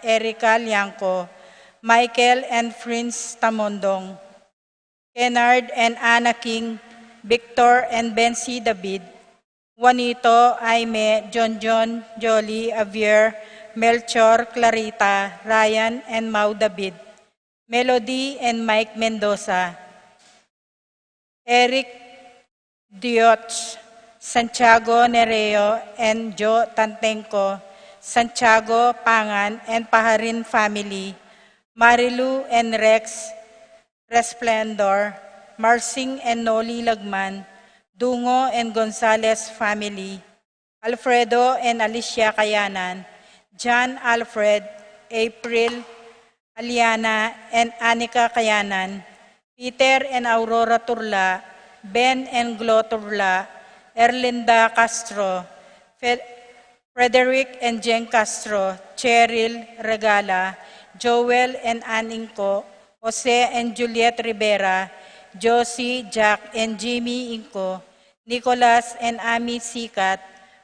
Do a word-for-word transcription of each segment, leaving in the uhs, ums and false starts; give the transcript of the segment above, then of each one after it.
Erica Liangco, Michael and Prince Tamondong, Kennard and Anna King, Victor and Bensi David, Juanito, Aime, John John, Jolly, Javier, Melchor, Clarita, Ryan and Mau David, Melody and Mike Mendoza, Eric Dioch, Santiago Nereo and Jo Tantenco, Santiago Pangan and Paharin family, Marilu and Rex Resplendor, Marsing and Noli Lagman, Dungo and Gonzalez family, Alfredo and Alicia Kayanan, John Alfred, April, Aliana and Anika Kayanan, Peter and Aurora Turla, Ben and Glo Turla, Erlinda Castro, Fe- Frederick and Jen Castro, Cheryl Regala, Joel and Ann Inco, Jose and Juliet Rivera, Josie, Jack and Jimmy Inco, Nicolas and Ami Sikat,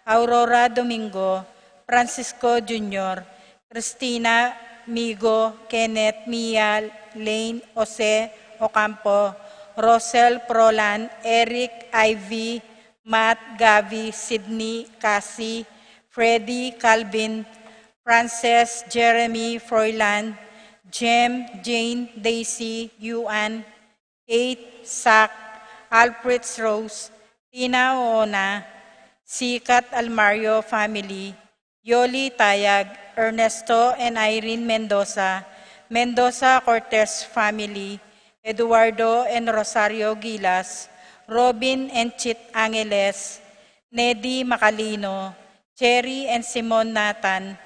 Aurora Domingo, Francisco Junior, Christina Migo, Kenneth, Mia, Lane, Jose Ocampo, Rosel Prolan, Eric, Ivy, Matt, Gavi, Sydney, Cassie, Freddy, Calvin, Frances, Jeremy, Froilan, Jem, Jane, Daisy, Yuan, Kate, Zach, Alfred, Rose, Tina, Oona, Sikat, Almario family, Yoli Tayag, Ernesto and Irene Mendoza, Mendoza Cortez family, Eduardo and Rosario Gilas, Robin and Chit Angeles, Nedi Macalino, Cherry and Simon Nathan,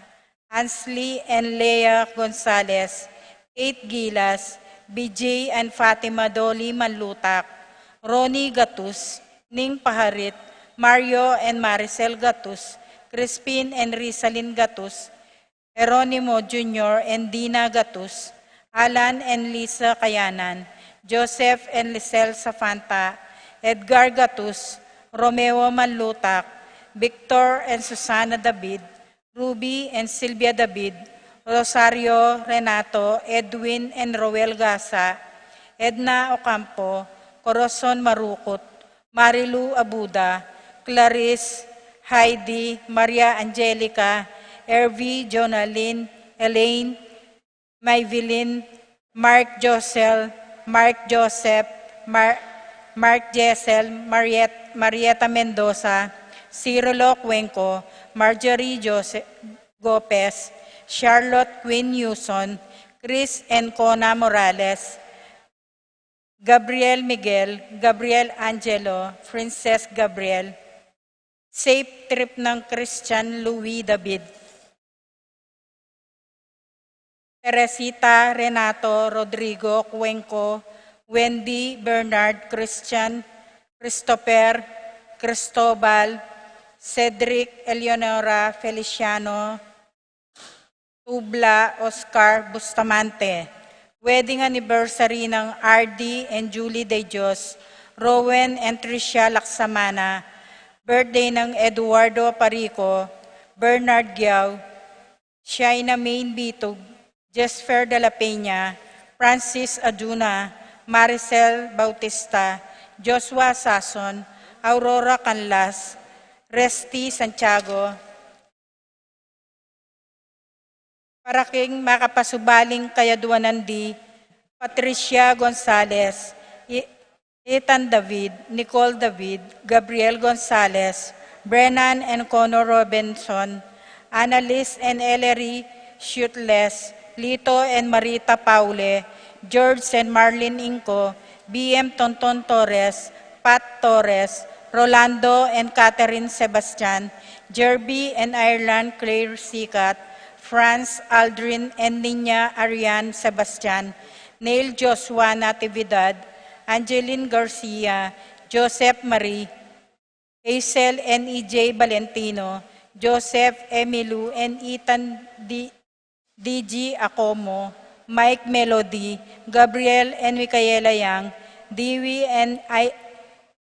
Ansley and Lea Gonzalez, Kate Gilas, B J and Fatima Dolly Manlutak, Ronnie Gatus, Ning Paharit, Mario and Maricel Gatus, Crispin and Rizalin Gatus, Jeronimo Junior and Dina Gatus, Alan and Lisa Kayanan, Joseph and Lisel Safanta, Edgar Gatus, Romeo Manlutak, Victor and Susana David, Ruby and Sylvia David, Rosario Renato, Edwin and Roel Gasa, Edna Ocampo, Corazon Marukut, Marilu Abuda, Clarice, Heidi, Maria Angelica, Ervi, Jonalyn, Elaine, Maybelline, Mark Josel, Mark Joseph, Mar- Mark Jessel, Mariet- Marieta Mendoza, Cirilo Cuenco, Marjorie Jose- Gopez, Charlotte Queen Yuson, Chris and Cona Morales, Gabriel Miguel, Gabriel Angelo, Princess Gabriel, Safe Trip ng Christian Louis David, Teresita, Renato, Rodrigo, Cuenco, Wendy, Bernard, Christian, Christopher, Cristobal, Cedric, Eleonora, Feliciano, Tubla, Oscar Bustamante. Wedding anniversary ng R D and Julie De Dios, Rowen and Tricia Laksamana. Birthday ng Eduardo Parico, Bernard Giao, Shaina Main Bitug, Jesfer de la Peña, Francis Aduna, Maricel Bautista, Joshua Sason, Aurora Canlas, Resty Santiago, para king makapasubaling kayadwanan di Patricia Gonzalez, I- Ethan David, Nicole David, Gabriel Gonzalez, Brennan and Connor Robinson, Annalise and Ellery Shutles, Lito and Marita Paule, George and Marlene Inco, B M Tonton Torres, Pat Torres, Rolando and Catherine Sebastian, Jerby and Ireland Claire Sikat, Franz Aldrin and Nina Arian Sebastian, Neil Joshua Natividad, Angeline Garcia, Joseph Marie, Hazel and E J Valentino, Joseph Emilu and Ethan D- D G Acomo, Mike Melody, Gabriel and Micaela Yang, Dewey and I-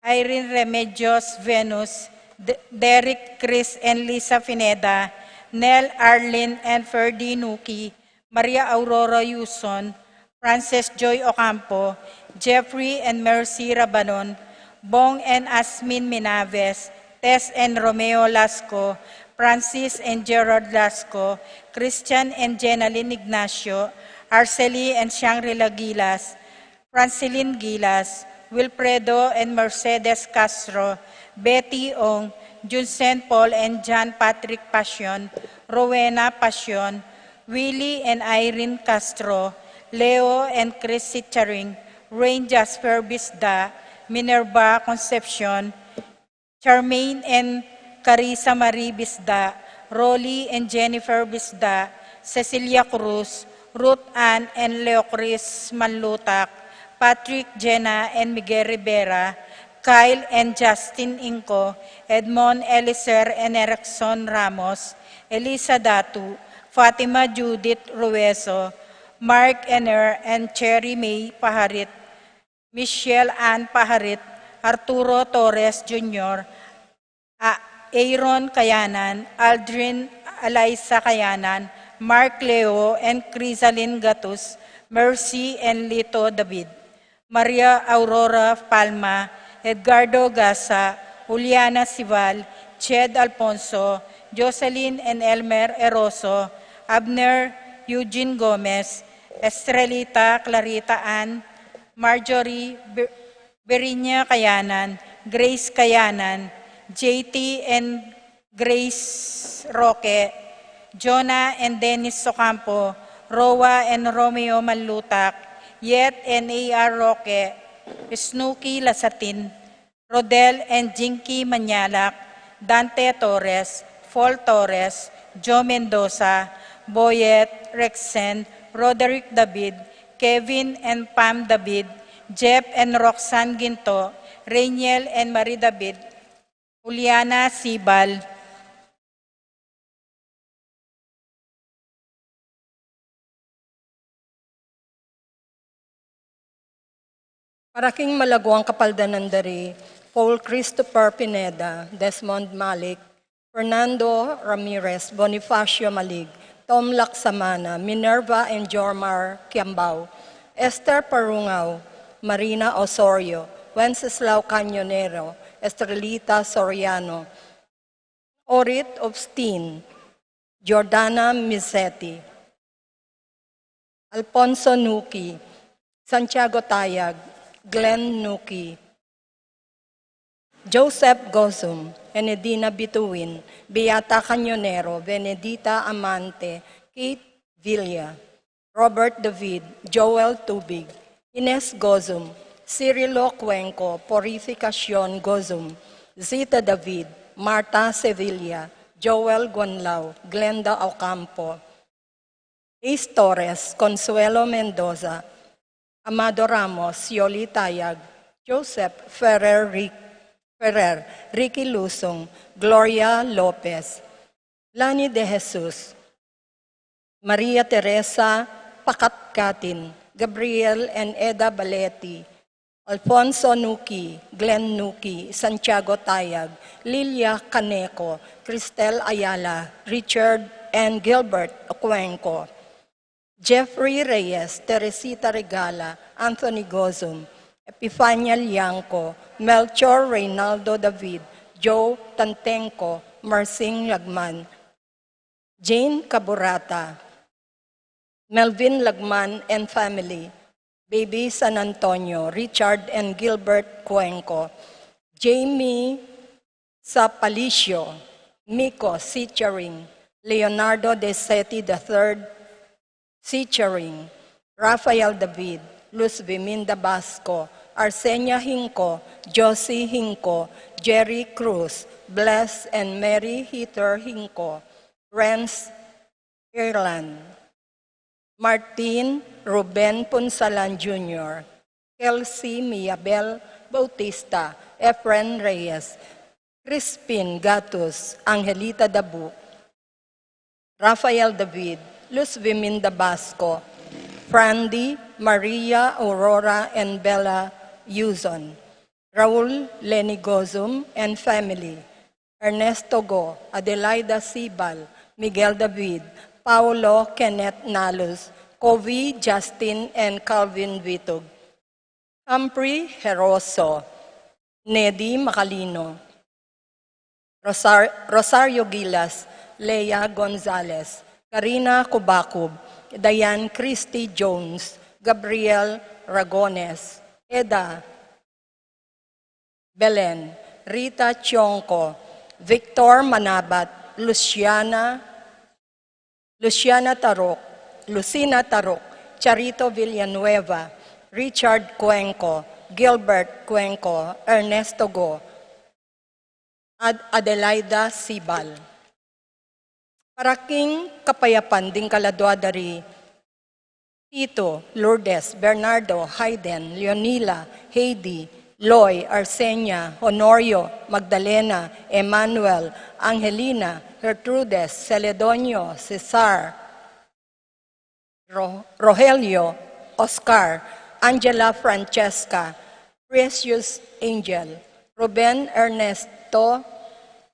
Irene Remedios Venus, De- Derek, Chris and Lisa Pineda, Nel Arlene and Ferdy Nuki, Maria Aurora Yuson, Frances Joy Ocampo, Jeffrey and Mercy Rabanon, Bong and Asmin Minaves, Tess and Romeo Lasco, Francis and Gerard Lasco, Christian and Jenaline Ignacio, Arcely and Shangri-La Gilas, Francilin Gilas, Wilfredo and Mercedes Castro, Betty Ong, Junsen Paul and John Patrick Passion, Rowena Passion, Willie and Irene Castro, Leo and Chris Sicharing, Rain Jasper Bisda, Minerva Concepcion, Charmaine and Carissa Marie Bisda, Rolly and Jennifer Bisda, Cecilia Cruz, Ruth Ann and Leo Chris Manlutak, Patrick, Jenna and Miguel Rivera, Kyle and Justin Inco, Edmond Eliser and Erickson Ramos, Elisa Datu, Fatima Judith Rueso, Mark Ener and Cherry May Paharit, Michelle Ann Paharit, Arturo Torres Junior, A-, Aaron Kayanan, Aldrin Eliza Kayanan, Mark Leo and Crisalin Gatus, Mercy and Lito David, Maria Aurora Palma, Edgardo Gasa, Juliana Sival, Ched Alfonso, Jocelyn and Elmer Eroso, Abner Eugene Gomez, Estrelita Clarita Ann, Marjorie Bir-, Berinya Kayanan, Grace Kayanan, J T and Grace Roque, Jonah and Dennis Ocampo, Roa and Romeo Manlutak, Yet and A R Roque, Snooki Lasatin, Rodel and Jinky Manyalak, Dante Torres, Paul Torres, Joe Mendoza, Boyet, Rexen, Roderick David, Kevin and Pam David, Jeff and Roxanne Ginto, Rainiel and Marie David, Juliana Sibal. Para king malaguang kapaldanan da ri Paul Christopher Pineda, Desmond Malik, Fernando Ramirez, Bonifacio Malig, Tom Laksamana, Minerva and Jormar Kiambao, Esther Parungao, Marina Osorio, Wenceslao Cañonero, Estrelita Soriano, Orit Obstin, Jordana Misetti, Alfonso Nuki, Santiago Tayag, Glenn Nuki, Joseph Gozum, Enedina Bituin, Beata Cañonero, Benedita Amante, Kate Villa, Robert David, Joel Tubig, Ines Gozum, Cirilo Cuenco, Purificacion Gozum, Zita David, Marta Sevilla, Joel Guanlao, Glenda Ocampo, Ace Torres, Consuelo Mendoza, Amado Ramos, Yoli Tayag, Joseph Ferrer, Rick, Ferrer, Ricky Lusong, Gloria Lopez, Lani de Jesus, Maria Teresa Pakatkatin, Gabriel and Eda Baleti, Alfonso Nuki, Glenn Nuki, Santiago Tayag, Lilia Caneco, Cristel Ayala, Richard and Gilbert Ocuenco, Jeffrey Reyes, Teresita Regala, Anthony Gozum, Epifania Liangco, Melchor Reynaldo David, Joe Tantenco, Marsing Lagman, Jane Caburata, Melvin Lagman and family, Baby San Antonio, Richard and Gilbert Cuenco, Jamie Sapalicio, Miko Sicharing, Leonardo De Seti the third Sicharing, Rafael David, Luz Viminda Basco, Arsenia Hinco, Josie Hinco, Jerry Cruz, Bless and Mary Heather Hinco, Renz Ireland, Martin Ruben Punsalan Junior, Kelsey Miabel Bautista, Efren Reyes, Crispin Gatus, Angelita Dabu, Rafael David, Luz Viminda Basco, Frandy, Maria Aurora and Bella Yuzon, Raul Lenny Gozum and family, Ernesto Go, Adelaida Sibal, Miguel David, Paulo Kenneth Nalus, Kovi Justin and Calvin Vitug, Humphrey Heroso, Nedi Macalino, Rosar-, Rosario Gilas, Lea Gonzalez, Karina Kubakub, Diane Christy Jones, Gabriel Ragones, Eda Belen, Rita Chionco, Victor Manabat, Luciana, Luciana Taruk, Lucina Taruk, Charito Villanueva, Richard Cuenco, Gilbert Cuenco, Ernesto Go, Ad-, Adelaida Sibal. Para king kapayapan ding kaladua da ri Tito, Lourdes, Bernardo, Hayden, Leonila, Heidi, Loy, Arsenia, Honorio, Magdalena, Emmanuel, Angelina, Gertrudes, Celedonio, Cesar, Ro-, Rogelio, Oscar, Angela, Francesca, Precious Angel, Ruben, Ernesto,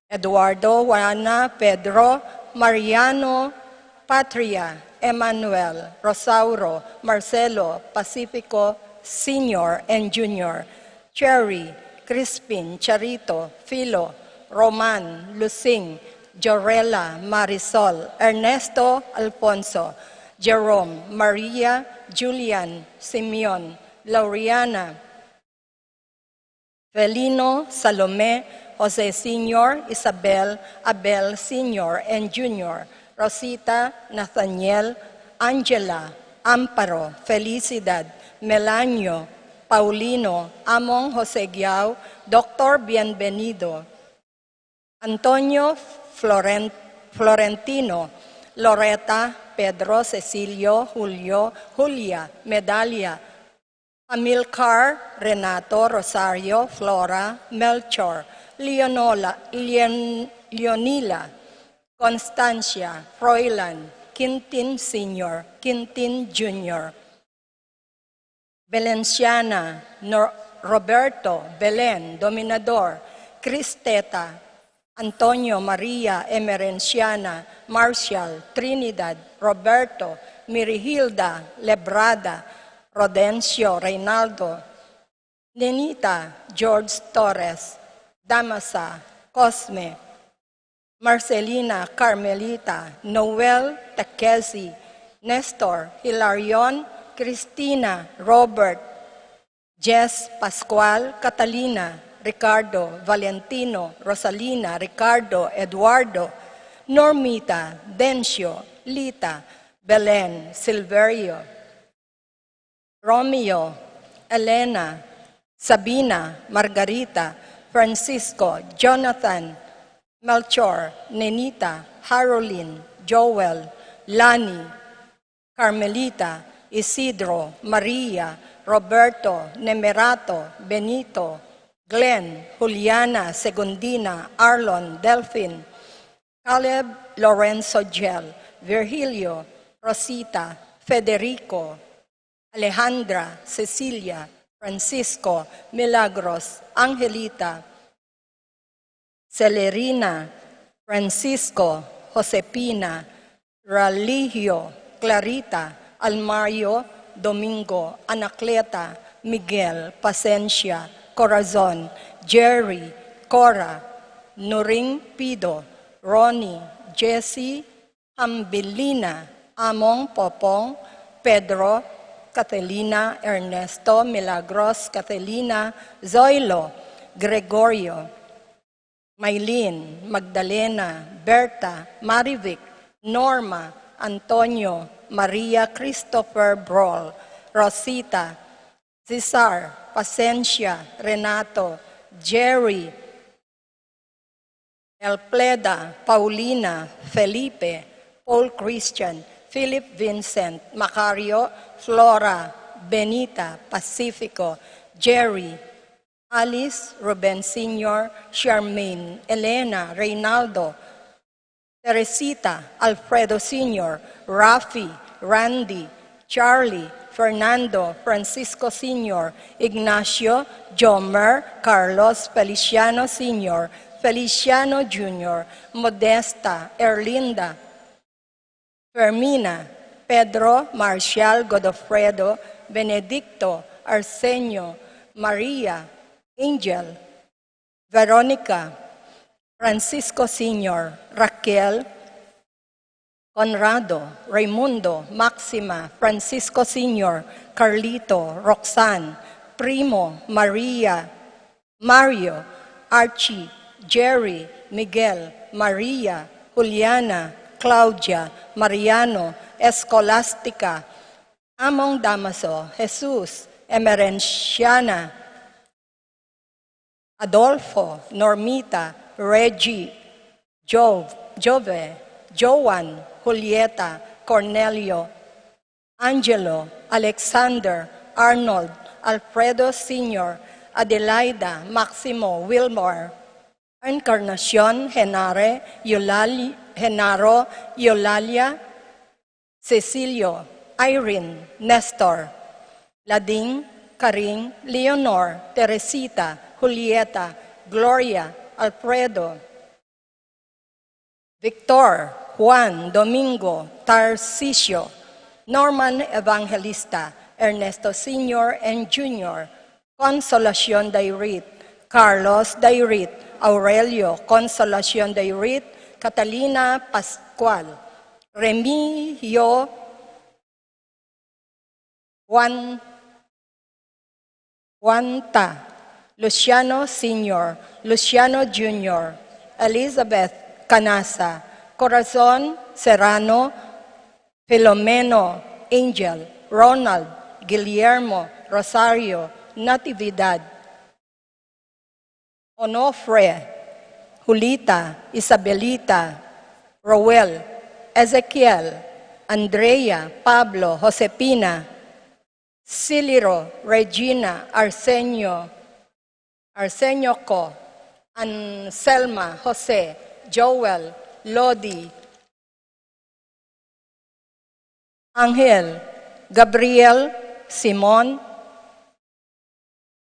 Eduardo, Juana, Pedro, Mariano, Patria, Emmanuel, Rosauro, Marcelo, Pacifico Senior and Junior, Cherry, Crispin, Charito, Philo, Roman, Lusing, Jorella, Marisol, Ernesto, Alfonso, Jerome, Maria, Julian, Simeon, Lauriana, Felino, Salome, Jose Senior, Isabel, Abel Senior and Junior, Rosita, Nathaniel, Angela, Amparo, Felicidad, Melanio, Paulino, Among Jose Guiao, Doctor Bienvenido, Antonio, Floren-, Florentino, Loreta, Pedro, Cecilio, Julio, Julia, Medalia, Amilcar, Renato, Rosario, Flora, Melchor, Leonola, Leon-, Leonila, Constancia, Froilan, Quintin Senior, Quintin Junior, Valenciana, Nor-, Roberto, Belen, Dominador, Cristeta, Antonio, Maria, Emerenciana, Marshall, Trinidad, Roberto, Mirihilda, Lebrada, Rodencio, Reynaldo, Nenita, George Torres, Damasa, Cosme, Marcelina, Carmelita, Noel, Takesi, Nestor, Hilarion, Cristina, Robert, Jess, Pascual, Catalina, Ricardo, Valentino, Rosalina, Ricardo, Eduardo, Normita, Dencio, Lita, Belen, Silverio, Romeo, Elena, Sabina, Margarita, Francisco, Jonathan, Melchor, Nenita, Harolin, Joel, Lani, Carmelita, Isidro, Maria, Roberto, Nemerato, Benito, Glenn, Juliana, Segundina, Arlon, Delfin, Caleb, Lorenzo, Jel, Virgilio, Rosita, Federico, Alejandra, Cecilia, Francisco, Milagros, Angelita, Celerina, Francisco, Josepina, Religio, Clarita, Almario, Domingo, Anacleta, Miguel, Pasencia, Corazon, Jerry, Cora, Nuring, Pido, Ronnie, Jesse, Ambilina, Among, Popong, Pedro, Catalina, Ernesto, Milagros, Catalina, Zoilo, Gregorio, Maylin, Magdalena, Berta, Marivic, Norma, Antonio, Maria, Christopher, Brol, Rosita, Cesar, Pasencia, Renato, Jerry, Elpleda, Paulina, Felipe, Paul Christian, Philip Vincent, Macario, Flora, Benita, Pacifico, Jerry, Alice, Ruben Senior, Charmaine, Elena, Reynaldo, Teresita, Alfredo Senior, Rafi, Randy, Charlie, Fernando, Francisco Senior, Ignacio, Jomer, Carlos, Feliciano Senior, Feliciano Junior, Modesta, Erlinda, Fermina, Pedro, Marcial, Godofredo, Benedicto, Arsenio, Maria, Angel, Veronica, Francisco Senior, Raquel, Conrado, Raimundo, Maxima, Francisco Senior, Carlito, Roxanne, Primo, Maria, Mario, Archie, Jerry, Miguel, Maria, Juliana, Claudia, Mariano, Escolastica, Among Damaso, Jesus, Emerenciana, Adolfo, Normita, Reggie, Jove, Jove, Joan, Julieta, Cornelio, Angelo, Alexander, Arnold, Alfredo Senior, Adelaida, Maximo, Wilmar, Encarnacion, Henare, Eulali-, Henaro, Eulalia, Cecilio, Irene, Nestor, Lading, Karing, Leonor, Teresita, Julieta, Gloria, Alfredo, Victor, Juan, Domingo, Tarcisio, Norman Evangelista, Ernesto Senior and Junior, Consolacion Dairit, Carlos Dairit, Aurelio Consolacion Dairit, Catalina Pascual, Remigio Juan, Juanta, Luciano Senior, Luciano Junior, Elizabeth Canasa, Corazon Serrano, Filomeno Angel, Ronald, Guillermo, Rosario, Natividad, Onofre, Julita, Isabelita, Roel, Ezequiel, Andrea, Pablo, Josepina, Siliro, Regina, Arsenio, Arsenio Co, Anselma, Jose, Joel, Lodi, Angel, Gabriel, Simon,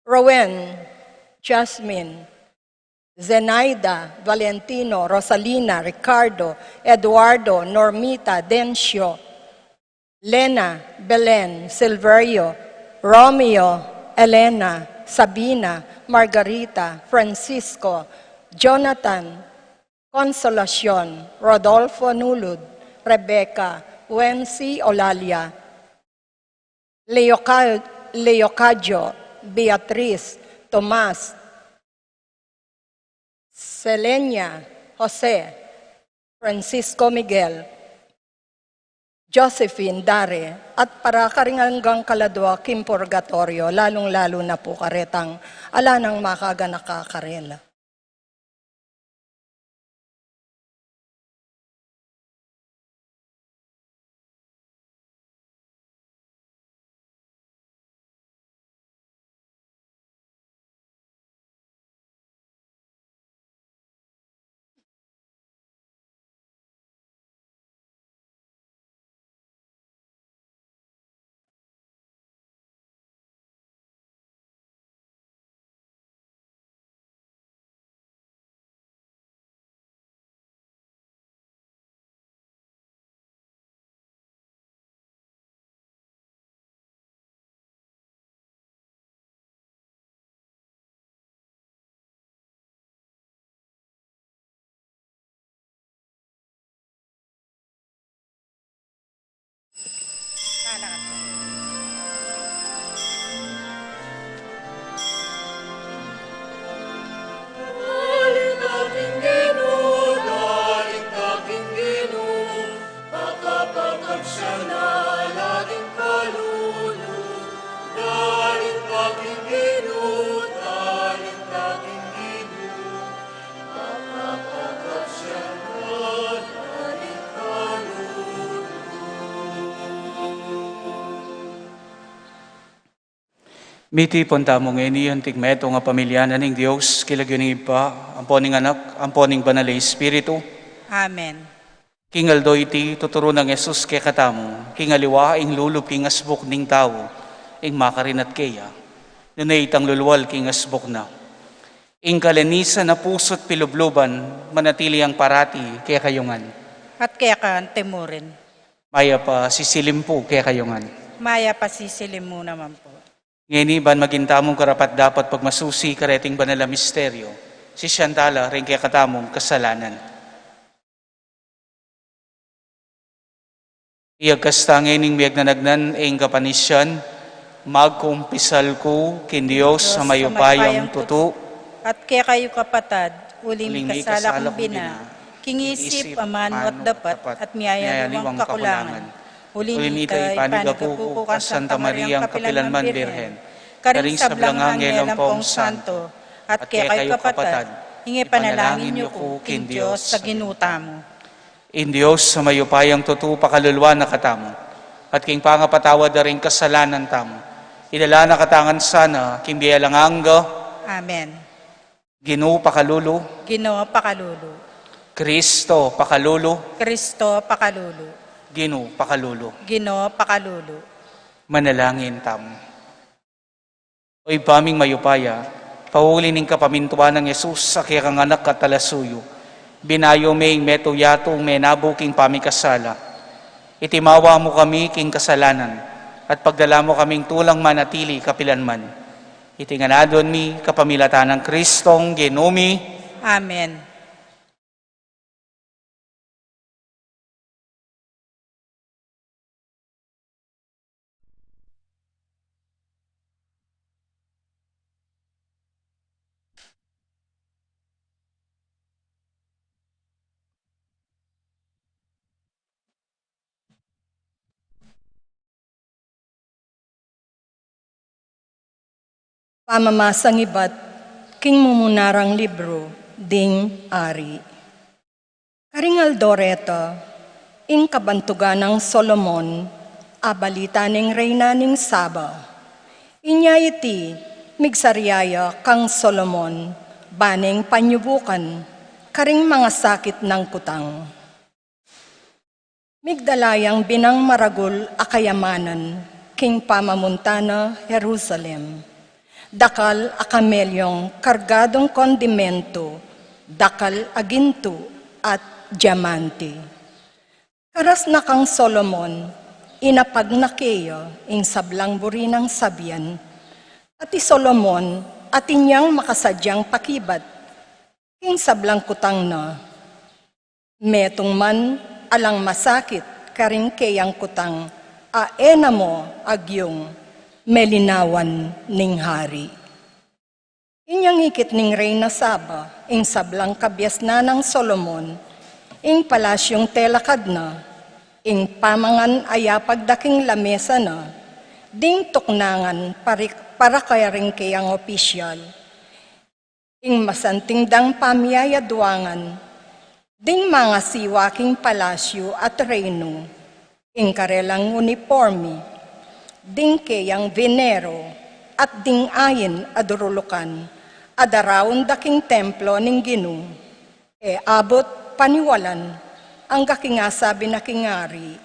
Rowen, Jasmine, Zenaida, Valentino, Rosalina, Ricardo, Eduardo, Normita, Dencio, Lena, Belen, Silverio, Romeo, Elena, Sabina, Margarita, Francisco, Jonathan, Consolacion, Rodolfo Nulud, Rebecca, Wency Olalia, Leoca-, Leocadio, Beatriz, Tomas, Selenia, Jose, Francisco Miguel, Josephine Dare, at para karing anggang kaladua king purgatorio, lalung-lalu na pu karetang ala nang makaganaka karela. Mitipun tamu ngeni anting metung a pamilya na ning Dios, king lagyu ning Ibpa, ampo ning Anak, ampo ning Banal a Espiritu. Amen. King aldo iti, tuturu nang Jesus kekatamu, king aliwa ing lulub king asbuk ning tau, ing makarinat keya, nune itang lulwal king asbuk na. Ing kalinisan a pusu't pilubluban, manatili yang parati kekayu ngan. At keka antimurin. Mayap a sisilim pu kekayu ngan. Mayap a sisilim mu naman po. Ngeni, ban maging tamung karapat-dapat pagmasusi kareting banal a misteryo, sisian tala ring kekatamung kasalanan. Iyagkas ta ngening miyagnanagnan ing kapanisian, magkumpisal ku king Dios a mayupayang tutu, at kekayu kapatad, uling mikasala kung bina, king isip, amanu at dapat, at miyayaliwang kakulangan. Uli nita, ipanigapu ku kang Santa Mariang kapilanman Birhen, karing sablang angel ampong santo, at kekayu kapatad, ing ipanalangin yu ku king Dios a Ginu tamu. Ing Dios a mayupayang tutu pakaluluan na katamu, at king pangapatawad da ring kasalanan tamu, idala na katamu ngan sana king bie alang angga. Amen. Ginu pakalulu. Ginu pakalulu. Kristo pakalulu. Kristo pakalulu. Ginu pakalulu. Ginu pakalulu. Manalangin tamu. O Ibpa ming mayupaya, pauli ning kapamintuan nang Jesus a kekang Anak at Talasuyu, binayu me ing metung yatu menabuk king pamikasala. Itimawa mu kami king kasalanan, at pagdala mu kaming tulang manatili kapilanman. Iti ngan adwan mi kapamilatan nang Kristong Ginu mi. Amen. Pamamasang ibat king mumunarang libru ding Ari. Karing aldo reta, ing kabantugan nang Solomon, abalita ning reyna ning Saba. Inya iti, migsarya ya kang Solomon, ba neng panyubukan, karing mangasakit nang kutang. Migdala yang binang maragul a kayamanan king pamamunta na Jerusalem. Dakal a kamelyong kargadung kondimentu, dakal a gintu at diamante. Karas na kang Solomon, inapag na keya ing sablang buri nang sabian. At i Solomon, atin yang makasadyang pakibat king sablang kutang na. Metung man alang masakit karing keyang kutang a e na mo agyung melinawan ning hari. Inyang ikit ning reyna Saba ing sablang kabiasnan nang Solomon, ing palasyung telakad na, ing pamangan a yapag da king lamesa na, ding tuknangan parik-, para karing keyang opisyal. Ing masanting dang pamiyayaduangan, ding mangasiwa king palasyu at reynu, ing karelang uniporme, ding keyang venero, at ding ain a durulukan, a daraun da king templo ning Ginu, e abut paniwalan, angga king asabi na king ari.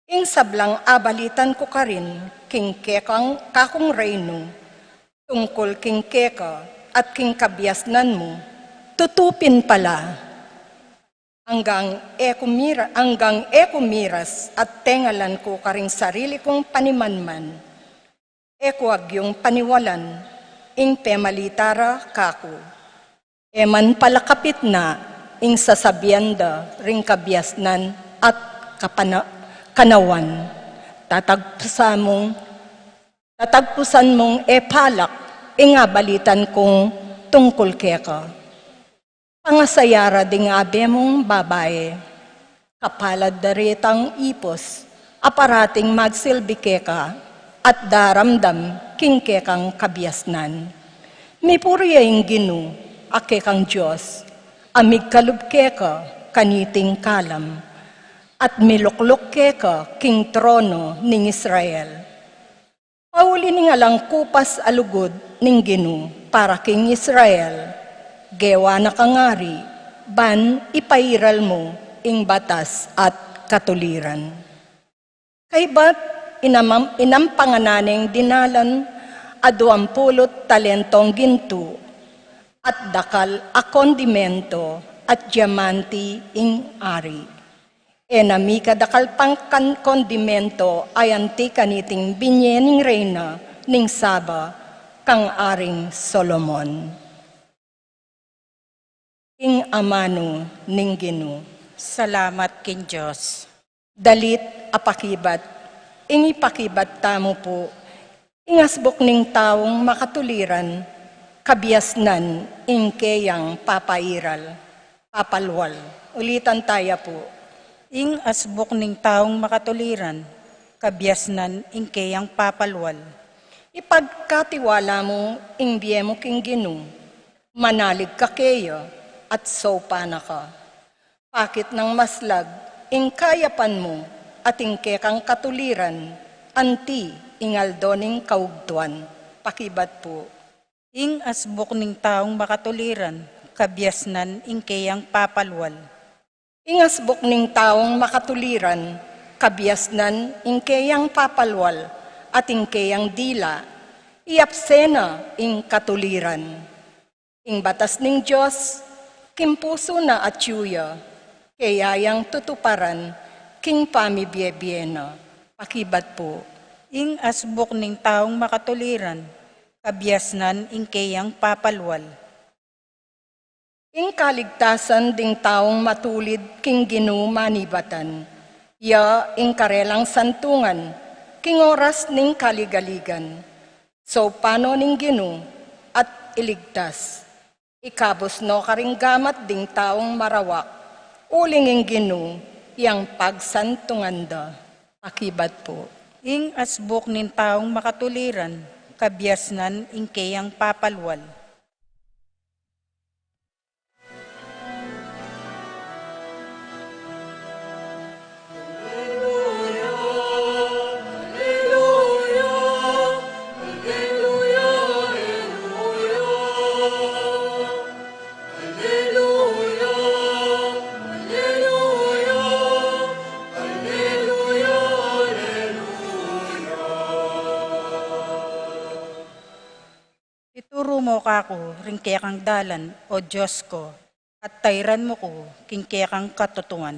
Ing sablang abalitan ku karin king kekang kakung reynu, tungkul king keka at king kabiasnan mu, tutu pin pala. Anggang e ku mira-, anggang e ku miras at tengalan ku karing sarili kung panimanman. E ku agyung paniwalan ing pemalita ra kaku. E man pala kapitna ing sasabian da ring kabiasnan at kapana-, kanawan. Tatagpusan mung, tatagpusan mung e palak ing abalitan kung tungkul keka. Pangasaya ra ding abe mung babae, kapalad da retang ipus, a parating magsilbi keka, at daramdam king kekang kabiasnan. Mipuri ya ing Ginu, a kekang Dios, a migkalub keka kaniting kalam, at milukluk keka king trono ning Israel. Pauli ning alang kupas a lugud ning Ginu para king Israel, gewa na kang ari, ban ipairal mu ing batas at katuliran. Kaybat inamam-, inampangan na neng dinalan a duang pulu't talentong gintu, at dakal a kondimento at diamante ing ari. E na mikadakal pang kan-, kondimento a anti kaniting binye ning reyna ning Saba kang Aring Solomon. Ing amanu ning Ginu. Salamat king Dios. Dalit a pakibat. Ing ipakibat tamu pu, ing asbuk ning taung makatuliran, kabiasnan ing keyang papairal, papalwal. Ulitan taya pu. Ing asbuk ning taung makatuliran, kabiasnan ing keyang papalwal. Ipagkatiwala mu ing bie mu king Ginu, manalig ka keya at saupan na ka. Pakit nang maslag ing kayapan mu at ing kekang katuliran, anti ing aldo ning kaugtuan. Pakibat pu. Ing asbuk ning taung makatuliran, kabiasnan ing keyang papalwal. Ing asbuk ning taung makatuliran, kabiasnan ing keyang papalwal, at ing keyang dila, iapse na ing katuliran. Ing batas ning Dios, king pusu na atyu ya, keya yang tutuparan, king pamibie-bie na. Pakibat pu. Ing asbuk ning taung makatuliran, kabiasnan ing keyang papalwal. Ing kaligtasan ding taung matulid king Ginu manibatan, ya ing karelang santungan, king oras ning kaligaligan. Saupan no ning Ginu at iligtas. Ikabus no karing gamat ding taung marawak, uling ing Ginu yang pagsantungan da. Pakibat pu. Ing asbuk ning taung makatuliran, kabiasnan ing keyang papalwal. Ituru mu kaku ring kekang dalan, O Dios ku, at tairan mu ku king kekang katutuan.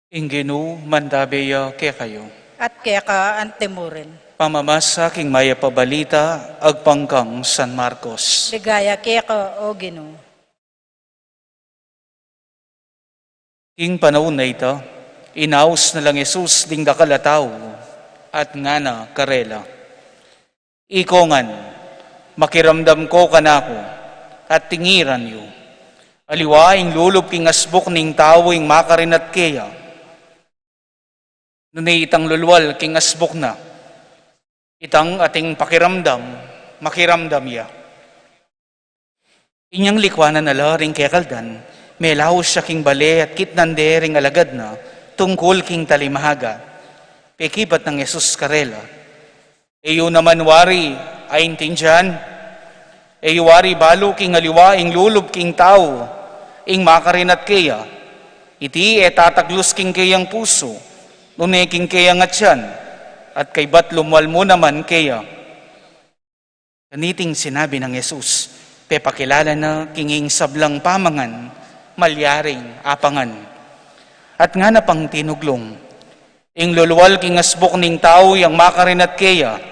Ing Ginu mantabe ya kekayu. At keka antimurin. Pamamasa king Mayap a Balita agpang kang San Marcos. Ligaya keka, O Ginu. King panaun a ita, inaus na lang Jesus ding dakal a tau, at ngana karela, Ikongan, makiramdam ko kanaku, at tingiran yu. Aliwa ing lulub king asbuk ning tau ing makarinat keya. Nune itang lulwal king asbuk na, itang ating pakiramdam, makiramdam ya. Inyang likuanan na la ring kekaldan, melaus ya king bale at kitnan de ring alagad na tungkul king talimahaga. Pekibat nang Jesus karela, E yu naman wari aintindian? E yu wari balu king aliwa ing lulub king tau ing makarinat keya? Iti e tataglus king keyang pusu, nune king keyang atian, at kaybat lumwal mu naman keya. Kaniting sinabi nang Jesus, pepakilala na king ing sablang pamangan, malyaring apangan. At ngana pang tinuglung, Ing lulwal king asbuk ning tau yang makarinat keya,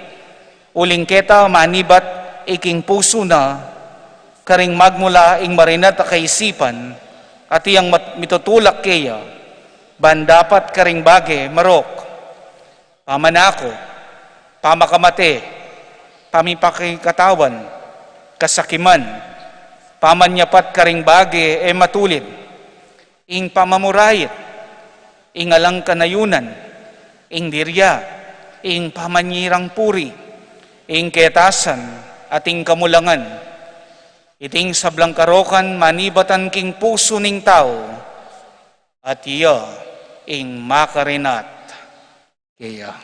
uling keta manibat iking pusu na, karing magmula ing marinat a kaisipan, at iyang mat-, mitutulak keya, ban dapat karing bage marok, pamanako, pamakamate, pamipakikatawan, kasakiman, pamanyapat karing bage e matulid, ing pamamurait, ing alang kanayunan, ing dirya, ing pamanyirang puri, ing ketasan, at ing kamulangan. Iting sablang karokan manibatan king pusu ning tau, at iya ing makarinat keya.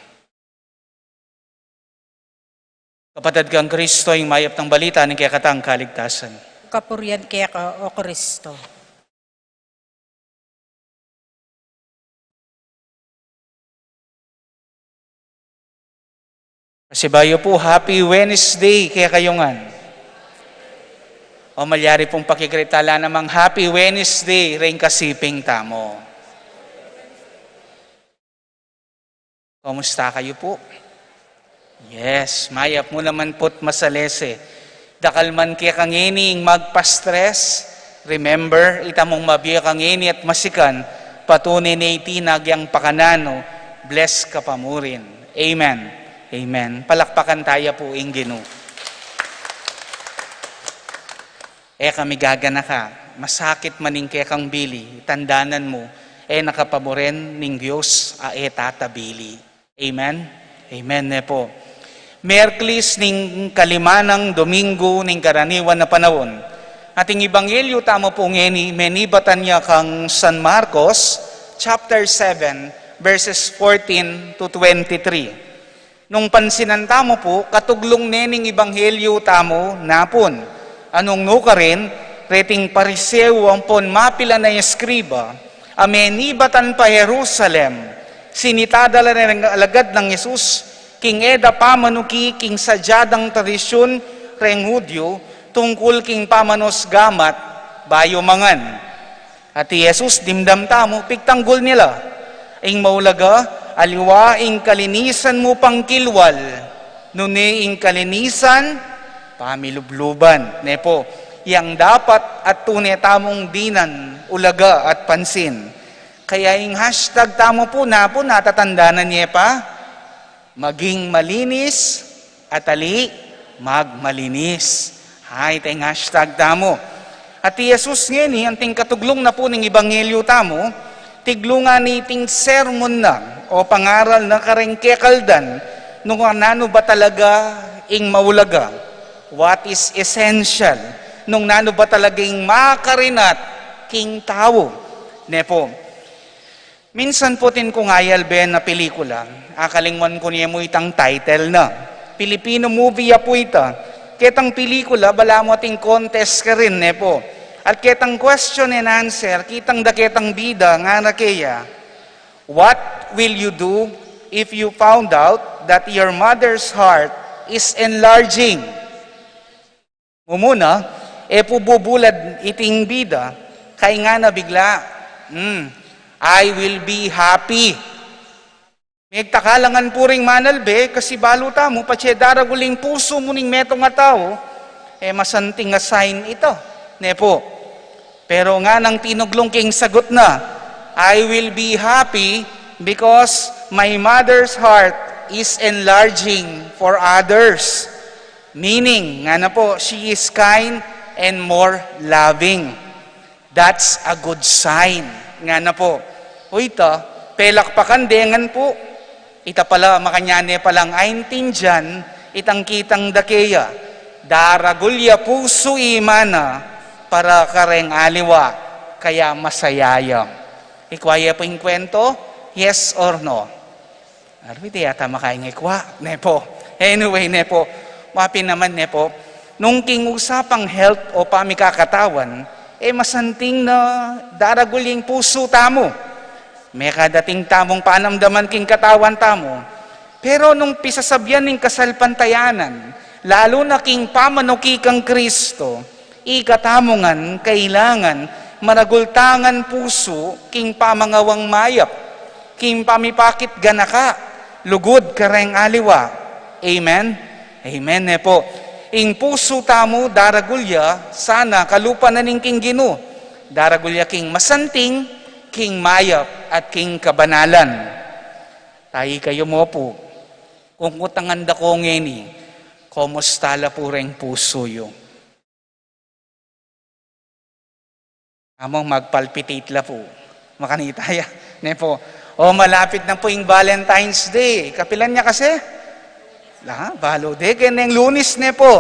Kapatad kang Kristo, ing mayap nang balita ning kekatang kaligtasan. Kapurian keka, O Kristo. Pasibayu pu, Happy Wednesday kekayu ngan. O malyari pung pakigritan la namang Happy Wednesday ring kasiping tamu. Kumusta kayu pu? Yes, mayap mu naman pu't masalese. Dakal man keka ngeni ing magpa-stress, remember, ita mung mabie ka ngeni at masikan, patune ne iti na agyang pakananu, bless ka pa murin. Amen. Amen. Palakpakan taya pu ing Ginu. E ka migaganaka, masakit man ing kekang bili, tandanan mu, e na ka pa murin ning Dios a e tatabili. Amen? Amen, ne pu. Miyerkules ning kalima nang Dominggu ning karaniwan a panaun. At ing Ebanghelyo tamu pu ngeni, menibatan ya kang San Marcos, chapter seven, verses fourteen to twenty-three. Nung pansinan tamu pu, katuglung ne ning Ebanghelyo tamu napun. Nung nukarin, reting Pariseo ampon mapilan a eskriba, a menibatan pa Jerusalem, sinita da la reng alagad nang Jesus, king e da pamanuki king sadya dang tradisyun reng Hudyo, tungkul king pamanos gamat, bayu mangan. At i Jesus, dimdam tamu, pigtanggul ne la. Ing maulaga, aliwa ing kalinisan mu pangkilwal, nune ing kalinisan, pamilubluban. Ne pu, yang dapat at tune tamung dinan, ulaga at pansin. Kaya ing hashtag tamu pu, napun, natatandanan ye pa? Maging malinis, atali, magmalinis. Hay, ita ing hashtag tamu. At i Jesus ngeni, anting katuglung na pu ning Ebanghelyo tamu, tiglung na niting sermon na, o pangaral na kareng kekaldan, nung nanu ba talaga ing maulaga, what is essential, nung nanu ba talaga ing makarinat king tau. Ne pu. Minsan pu atin kung ayalbe na pelikula, akalingwan ku ne mu itang title na. Pilipino movie ya pu ita. Ketang pelikula, balamu ating contest karin, ne pu. At ketang question and answer, kitang da ketang bida, ngana keya, "What will you do if you found out that your mother's heart is enlarging?" Mumuna, e pu bubulad iting bida, kaya ngana bigla, "Hmm, I will be happy." Megtaka la ngan pu ring manalbe, kasi balu tamu, patse daragul ing pusu mu ning metung a tau, e masanting a sign ita, ne pu. Pero nganang tinuglung king sagut na, "I will be happy because my mother's heart is enlarging for others." Meaning, ngana pu, she is kind and more loving. That's a good sign. Ngana pu, o ita, pelakpakan de ngan pu. Ita pala, makanyan ne palang aintindian, itang kitang da keya. Daragul ya pusu i ima na para kareng aliwa, kaya masaya ya. Ikwa ye pu ing kwento, yes or no? Arwi, di yata makaingikwa, ne pu. Anyway, ne pu, mapin naman, ne pu, nung king usapang health o pamikakatawan, e masanting na daragul ing pusu tamu. Mekadating tamung panamdaman king katawan tamu. Pero nung pisasabian ning kasalpantayanan, lalu na king pamanuki kang Kristo, ikatamu ngan kailangan maragul tang pusu king pamangawang mayap, king pamipakit ganaka, lugud kareng aliwa. Amen? Amen, ne pu. Ing pusu tamu daragul ya sana kalupa na ning king Ginu. Daragul ya king masanting, king mayap, at king kabanalan. Tayi kayu mu pu. Kung kutangan da ko ngeni, kumusta la pu reng pusu yu? Among magpalpitate la pu. Makanita ya, ne pu. O, malapit na pu ing Valentine's Day. Kapilan ya kasi? La, balu de, keng Lunes, ne pu.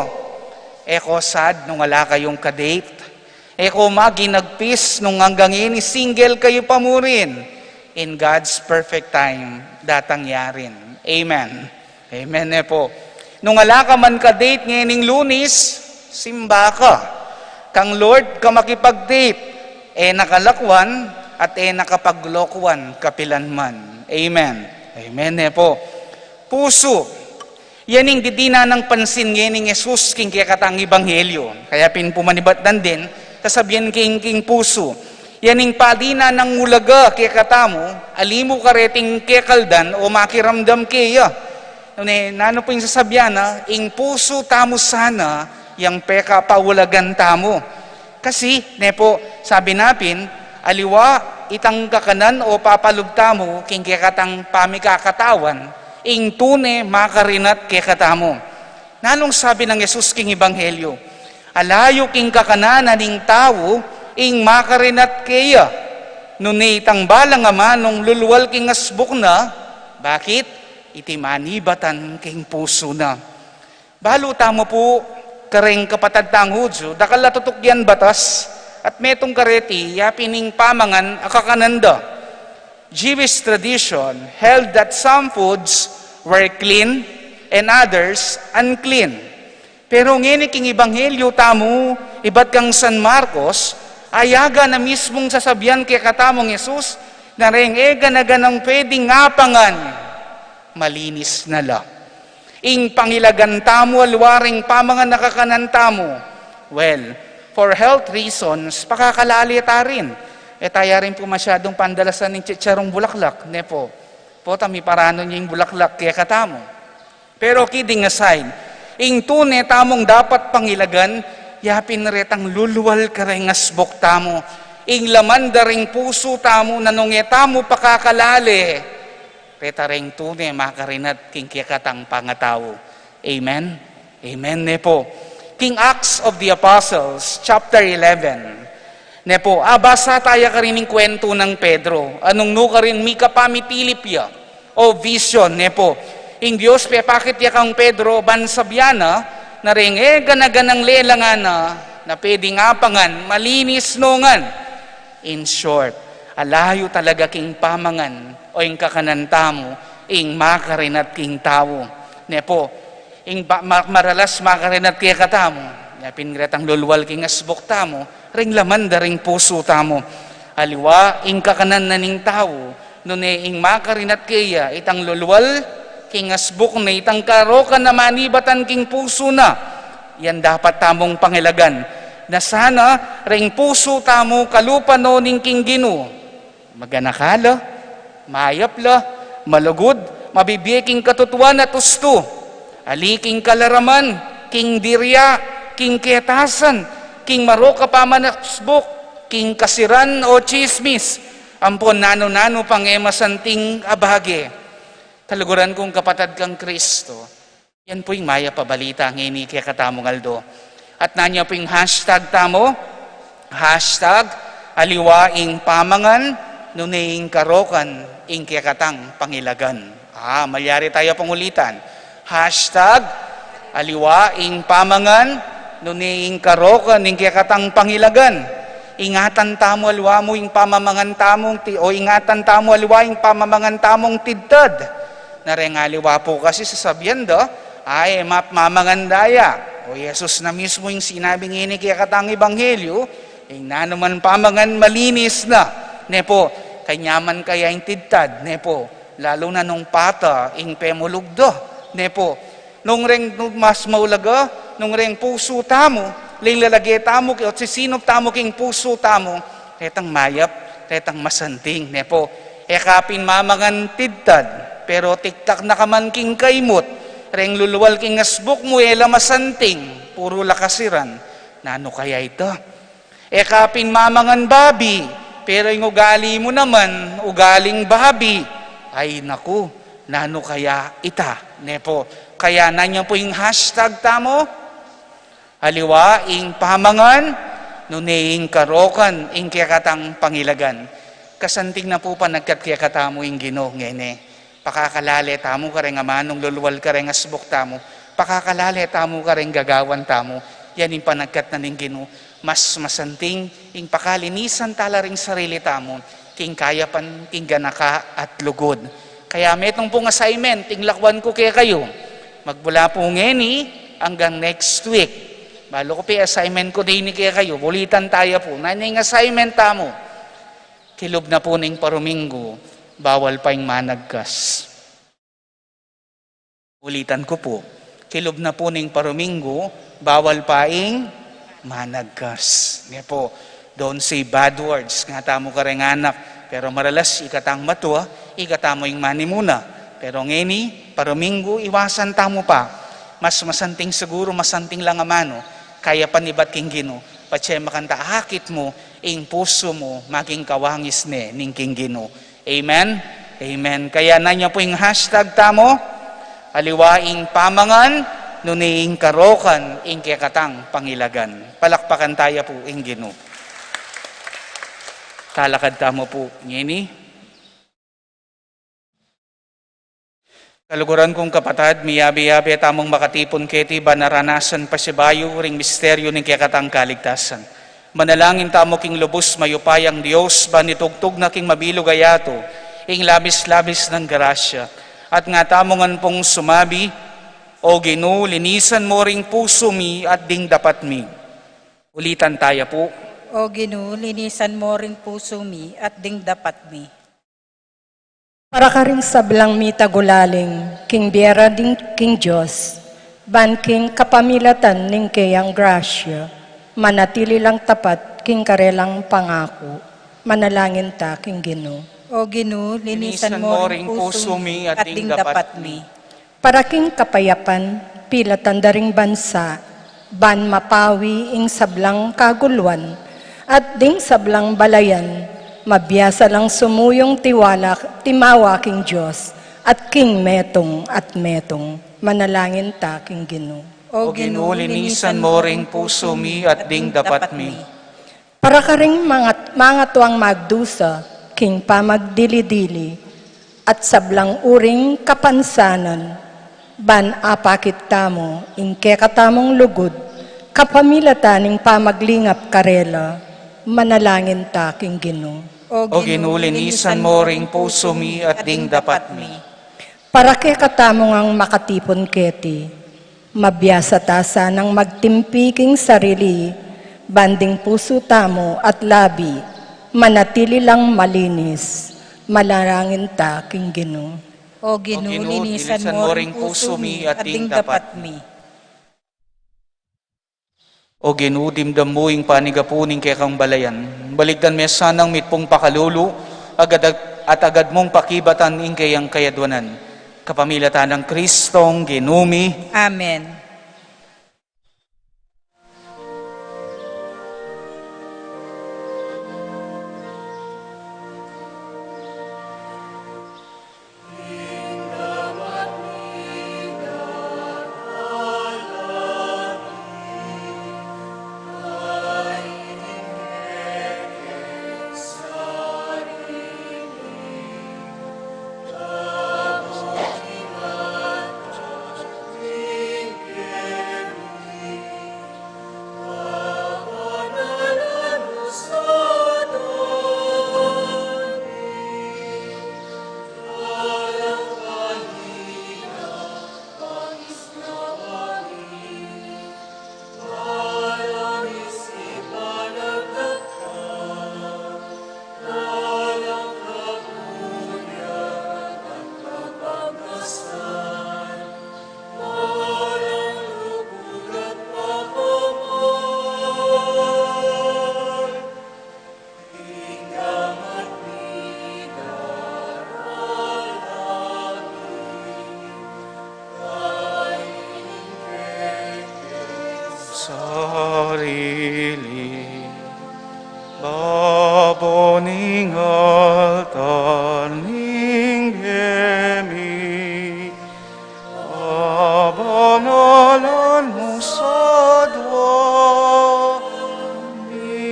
E ko sad nung ala kayung ka-date. E ko maginagpis nung anggang ini single kayu pa murin. In God's perfect time, datang ya rin. Amen. Amen, ne pu. Nung ala ka man ka-date ngening Lunes, simba ka. Kang Lord ka makipag-date, e na ka lakwan at e na ka paglokuan kapilanman. Amen. Amen, ne po. Pusu. Yan ing didinan nang pansin ngening Jesus king kekatang ebanghelyo. Kaya pin pu manibat nandin, sasabian king, king pusu. Yan ing padinan nang ulaga kekatamu, ali mu kareting kekaldan o makiramdam keya. Nune, nanu pu ing sasabian na, ing pusu tamu sana, yang pekapaulagan tamu. Kasi, ne po, sabi na pin, aliwa, itang kakanan o papalub tamu, king kekatang pamikakatawan, ing tune makarinat kekatamu. Nanung sabi nang Jesus king ebanghelyo? Ala yu king kakanan ning tau, ing makarinat keya. Nune itang balang amanung lulwal king asbuk na, bakit? Iti manibatan king pusu na. Balu tamu pu, kareng kapatad tang Hudyu, dakal a tutukian batas, at metung kareti, ya pin ing pamangan a kakanan da. Jewish tradition held that some foods were clean and others unclean. Pero ngeni king ebanghelyo tamu, ibat kang San Marcos, ayaga na mismung sasabian kekatamung Jesus, na reng e gana-ganang pwedeng apangan, malinis na la. Ing pangilagan tamu, aliwa reng pamangan a kakanan tamu. Well, for health reasons, pakakalale ta rin. E taya rin pu masyadung pandalasan ning chicharong bulaklak, ne po? Pota miparanun ing bulaklak kekatamu. Pero kidding aside, ing tune tamung dapat pangilagan, ya pin retang lulwal kareng asbuk tamu. Ing laman da reng pusu tamu, nanu nge tamu pakakalale, reta reng tune makarinat king kekatang pangatau. Amen? Amen, ne po. King Acts of the Apostles, chapter eleven, ne po, abasa taya karin ing kwentu nang Pedro, a nung nu karin mikapamitilip ya, o vision, ne po. Ing Dios pepakit ya kang Pedro, ban sabian na, na reng e gana-ganang lelangan na, na pwedeng apangan, malinis no ngan. In short, ala yu talaga king pamangan o ing kakanan tamu, ing makarinat king tau. Ne po, ing pa, ma, maralas makarinat kekatamu, ya pin retang lulwal king asbuk tamu, reng laman da reng pusu tamu. Aliwa, ing kakanan na ning tau, nune ing makarinat keya, itang lulwal king asbuk na, itang karokan a manibatan king pusu na. Yan dapat tamung pangilagan. Na sana, reng pusu tamu kalupa no ning king Ginu. Maganaka la, mayap la, malugud, mabibie king katutuan at ustu. Ali king kalaraman, king diria, king ketasan, king marok a pamanasbuk, king kasiran o tsismis, ampon nanu-nanu pang e masanting a bage. Kaluguran kung kapatad kang Kristo, yan pu ing mayap a balita ngeni kekatamung aldo. At nanu pu ing hashtag tamu? Hashtag aliwa ing pamangan, nune ing karokan, ing kekatang pangilagan. Ah, malyari taya pangulitan. Hashtag aliwa ing pamangan, nune ing karokan, ing kekatang pangilagan. Ingatan tamu aliwa mu ing pamamangan tamung ti, o ingatan tamu aliwa ing pamamangan tamung tidtad. Na reng aliwa pu kasi sasabian da, ay, e map mamangan daya. O Jesus na mismu ing sinabi ngeni kekatang ebanghelyo, ing nanuman pamangan malinis na. Ne po, kanyaman kaya ing tidtad, ne po, lalu na nung pata ing pemulug da, ne po. Nung reng, nung mas maulaga, nung reng pusu tamu, ling lalage tamu, o sisinup tamu king pusu tamu, retang mayap, retang masanting, ne po. E ka pin mamangan tidtad, pero tiktak na ka man king kaimut, reng lulwal king asbuk mu e la masanting, puru la kasiran. Nanu kaya ita? E ka pin mamangan babi, pero ing ugali mu naman, ugaling babi. Ay naku, nanu kaya ita? Ne po. Kaya nanyan pu ing hashtag tamu, aliwa ing pamangan, nune ing karokan, ing kekatang pangilagan. Kasanting na pu panagkat kekatamu ing Ginu ngeni. Pakakalale tamu kareng amanung lulwal kareng asbuk tamu. Pakakalale tamu kareng gagawan tamu. Yan ing panagkat na ning Ginu. Mas masanting ing pakalinisan tala ring sarili tamu, king kayapan, king ganaka at lugud. Kaya metung pung assignment ing lakwan ku kekayu. Magmula pu ngeni anggang next week. Balu ku pu ing assignment ku dini kekayu. Ulitan taya pu. Nanu ing assignment tamu? Kilub na pu ning paruminggu, bawal pa ing managkas. Ulitan ku pu. Kilub na pu ning paruminggu, bawal pa ing managkas. Nge pu, don't say bad words. Nga tamu kareng anak. Pero maralas, ikatang matua, ikatamu ing manimuna. Pero ngeni, paruminggu, iwasan tamu pa. Mas masanting siguru, masanting lang amanu. Kaya panibat king Ginu. Patse makanta akit mu, ing pusu mu, maging kawangis ne, ning king Ginu. Amen? Amen. Kaya nanu pu ing hashtag tamu, aliwa ing pamangan, nune ing karokan, ing kekatang pangilagan. Palakpakan taya pu ing Ginu. Talakad tamu pu ngeni. Kaluguran kung kapatad, miyabe-yabe tamung makatipun keti ban aranasan pasibayu ring misteryu ning kekatang kaligtasan. Manalangin tamu king lubus mayupayang Dios, ban itugtug na king mabilug a yatu ing labis-labis nang grasya. At nga tamu ngan pung sumabi, O Ginu, linisan mu ring pusu mi at ding dapat mi. Ulitan taya pu. O Ginu, linisan mu ring pusu mi at ding dapat mi. Para karing sablang mitagulaling king bie ra ding king Dios, ban king kapamilatan ning keyang grasya, manatili lang tapat king karelang pangaku, manalangin ta king Ginu. O Ginu, linisan mu ring pusu mi at ding dapat mi. Para king kapayapan, pilatan da ring bansa, ban mapawi ing sablang kaguluan, at ding sablang balayan, mabiasa lang sumuyung tiwala, timawa king Dios, at king metung at metung. Manalangin ta king Ginu. O Ginu, linisan mu ring pusu mi at ding dapat mi. Para karing mangat-, mangatuang magdusa, king pamagdili-dili, at sablang uring kapansanan, ban apakit tamu ing kekatamung lugud, kapamilatan ning pamaglingap karela, manalangin ta king Ginu. O Ginu, linisan mu ring pusu mi at ding dapat mi. Para kekatamu ngang makatipun keti, mabiasa ta sanang magtimpi king sarili, ban ding pusu tamu at labi, manatili lang malinis, manalangin ta king Ginu. O Ginu, linisan mu ring pusu mi at ding dapat mi. O Ginu, dimdam mu ing panigapu ning kekang balayan. Balikdan me sanang mitmung pakalulu, agad, at agad mung pakibatan ing keyang kayadwanan. Kapamilatan nang Kristong Ginu mi. Amen. Sarili, babo ning altar ning bie mi, abanalan mu sa dua mi.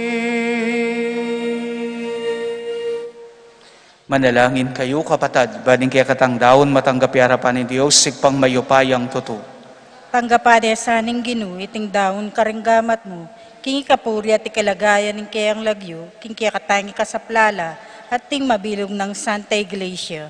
Manalangin kayu, kapatad, ban ing kekatang daun matanggap ya arapan ning Dios, Ibpang mayupayang tutu. Tanggapan na sa ning Ginu iting daun karing gamat mu, king ikapuri at ikalagayan ning keyang lagyu, king kekatang ikasaplala, at ding mabilug nang Santa Iglesia.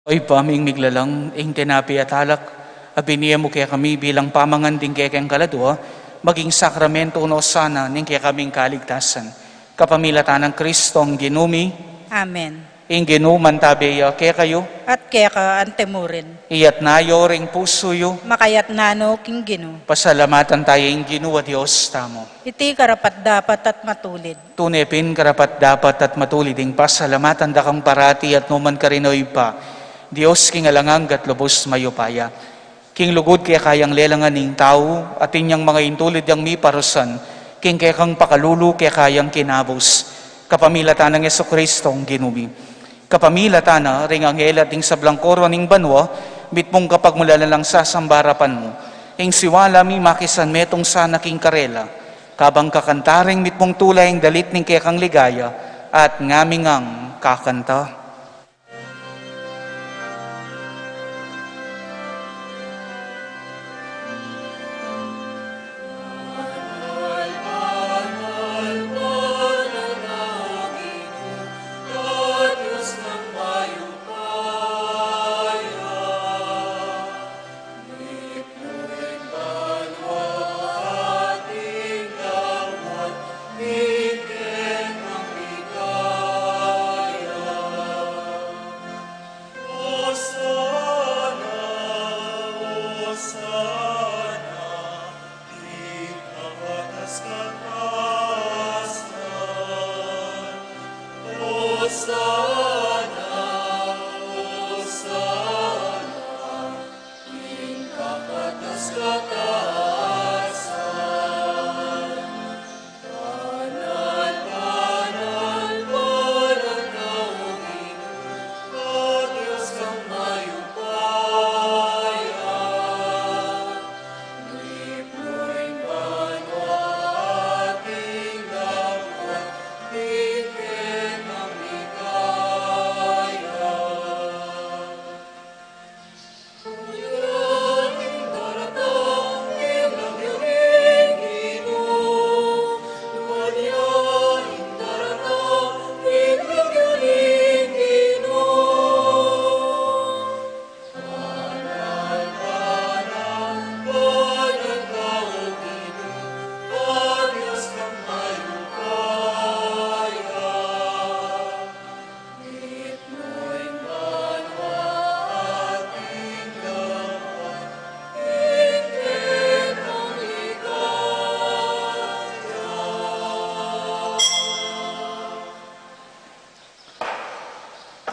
O Ibpa ming miglalang, ing tinape at alak a binie mu kekami bilang pamangan ding kekeng kaladua, maging sakramento no sana ning kekaming kaligtasan. Kapamilatan nang Kristong Ginu mi. Amen. Ing Ginu mantabe ya kekayu. At keka antimurin. Iyatna yu ring pusu yu. Makayatna no king Ginu. Pasalamatan taya ing Ginu a Dios tamu. Iti karapat-dapat at matulid. Tune pin karapat-dapat at matulid ing pasalamatan da kang parati at nukarin man, O Ibpa, Dios king alang angga at lubos mayupaya. King lugud keka yang lelangan ing tau, atin yang manga intulid yang miparusan, king kekang pakalulu keka yang kinabus, kapamilatan nang Jesucristong Ginu mi. Kapamilatan na ring anghel at ding sablang koro ning banua, mitmung kapagmulalan lang sasamba arapan mu. Ing siwala mi makisan metung sana king karela, kabang kakanta ring mitmung tula ing dalit ning kekang ligaya, at ngami ngang kakanta.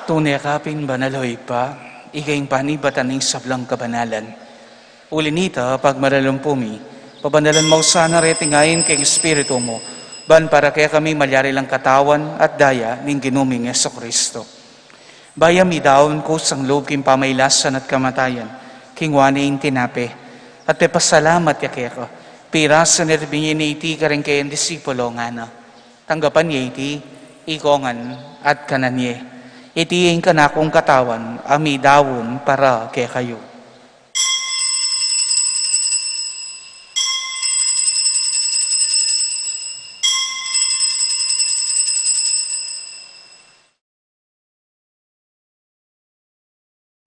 Tune ka pin banal, o Ibpa, ika ing panibatan ning sablang kabanalan. Uli na nita, pagmaralan pu mi, pabanalan mu sana reting ain king Espiritu mu, ban para kekami malyari lang katawan at daya ning Ginu ming Jesucristo. Bayu mi daun kusang lub king pamailasan at kamatayan, kinua ne ing tinape, at pepasalamat ya keka, pirasan ne at binie ne iti karing kayang disipulo, ngana: Tanggapan ye iti, ikong ngan at kanan ye. Iti ing kanakung katawan a midaun para kekayu.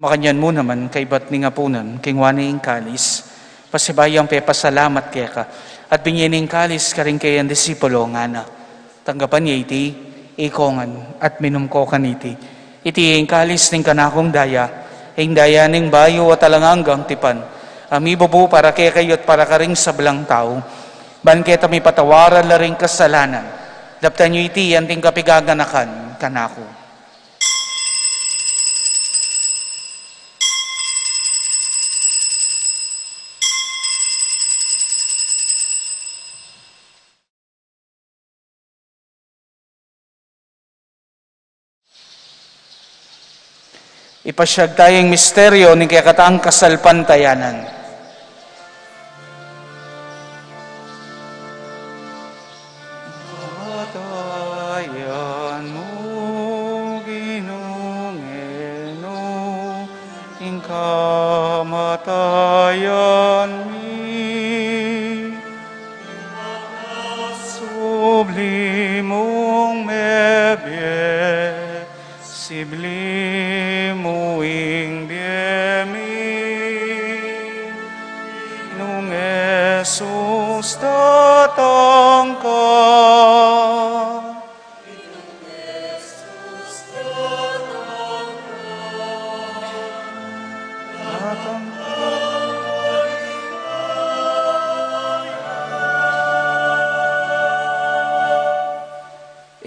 Makanyan mu naman, kaybat ning apunan, kinua ne ing kalis, pasibayu yang pepasalamat keka, at binie ne ing kalis karing kayang disipulo, ngana: Tanggapan ye iti, ikong ngan, at minum ko kaniti. Iti ing kalis ning kanakung daya, ing daya ning bayu at alang anggang tipan, a mibubu para kekayu at para karing sablang tau, ban keta mipatawaran la ring kasalanan. Daptan yu iti anting kapigaganakan kanaku. Ipasiag taya ing misteryo ning kekatang kasalpantayanan. Kamatayan mu, Ginu, ngeni ing kamatayan mi. Subli mung mebie, subli mu Jesus, datang ka. Datang ka.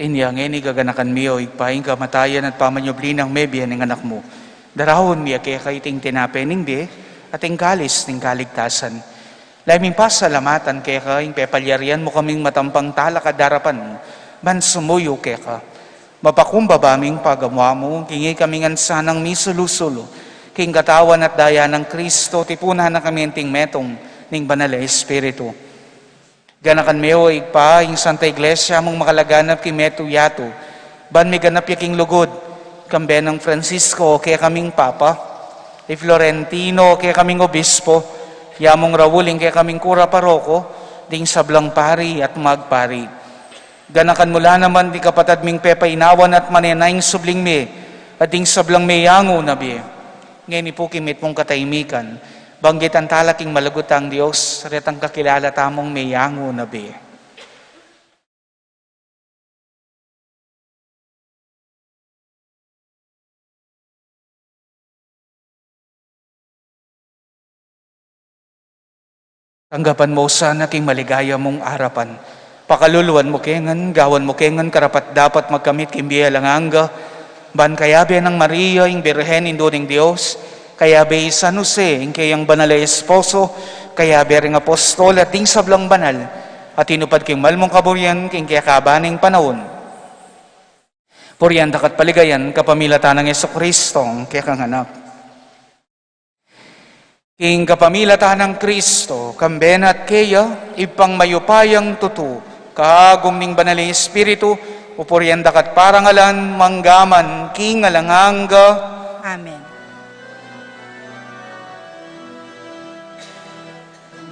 Inya ngeni, gaganakan mi, o Ibpa, ing kamatayan at pamanyubli nang mebie ning Anak mu. Daraun mi keka iting tinape ning bie at ing kalis ning kaligtasan. Lalu ming pasalamatan keka ing pepalyarian mu kaming matampang talakad king arapan mu, ban sumuyu keka. Mapakumbaba ming pagamu-amu, king ikami ngan sanang misulu-sulu king katawan at daya nang Kristo, tipunan na kami anting metung ning Banal a Espiritu. Ganakan me, o Ibpa, ing Santa Iglesia mung makalaganap king metung yatu, ban miganap ya king lugud, kambe nang Francisco, kekaming Papa, i Florentino, kekaming Obispo, ya mung Raul, ing kekaming Kura Paroko, ding sablang pari at magpari. Ganakan mu la naman ding kapatad ming pepainawan at manenaya king subling mie, at ding sablang meyangu na bie. Ngeni pu king mitmung katahimikan, banggitan tala king malago tang Dios, retang kakilala tamung meyangu na bie. Tanggapan mu sana king maligaya mung arapan. Pakaluluan mu ke ngan, gawan mu ke ngan karapat-dapat magkamit king bie alang angga, ban kayabe nang Maria, ing Birhen, Indu ning Dios, kayabe i San Jose, ing keyang banal a esposo, kayabe ring apostol at ding sablang banal a tinupad king mal mung kaburian king kekaban ning panaun. Purian da ka at paligayan kapamilatan nang Jesucristo, ing kekang Anak. King kapamilatan nang Kristo, kambe na at keya, Ibpang mayupayang tutu, kaagum ning Banal a Espiritu, pupurian da ka at parangalan, mangga man king alang angga. Amen.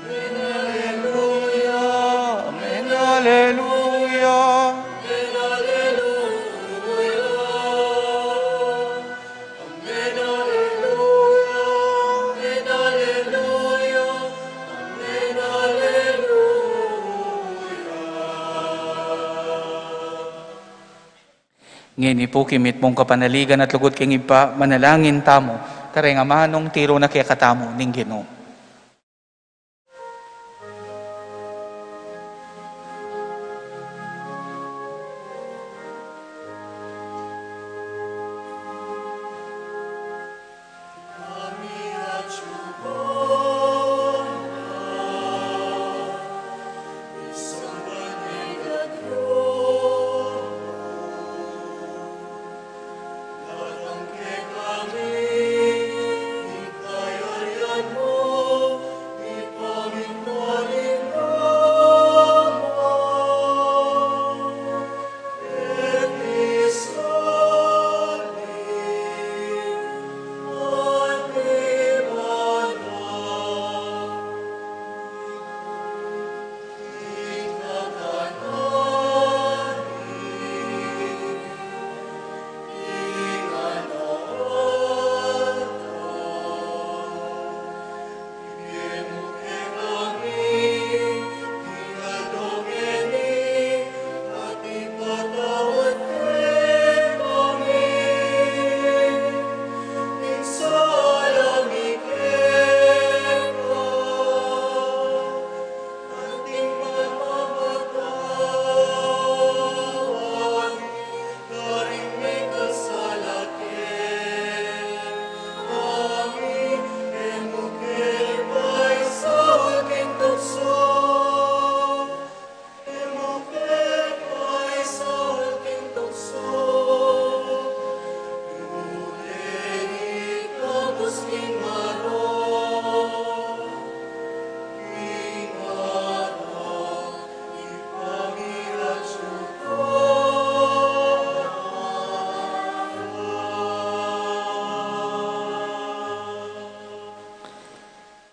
Amen, alleluia. Amen, alleluia. Ngeni pu king mitmung kapanaligan at lugud king Ibpa, manalangin tamu, kareng amanung tiru na kekatamu ning Ginu.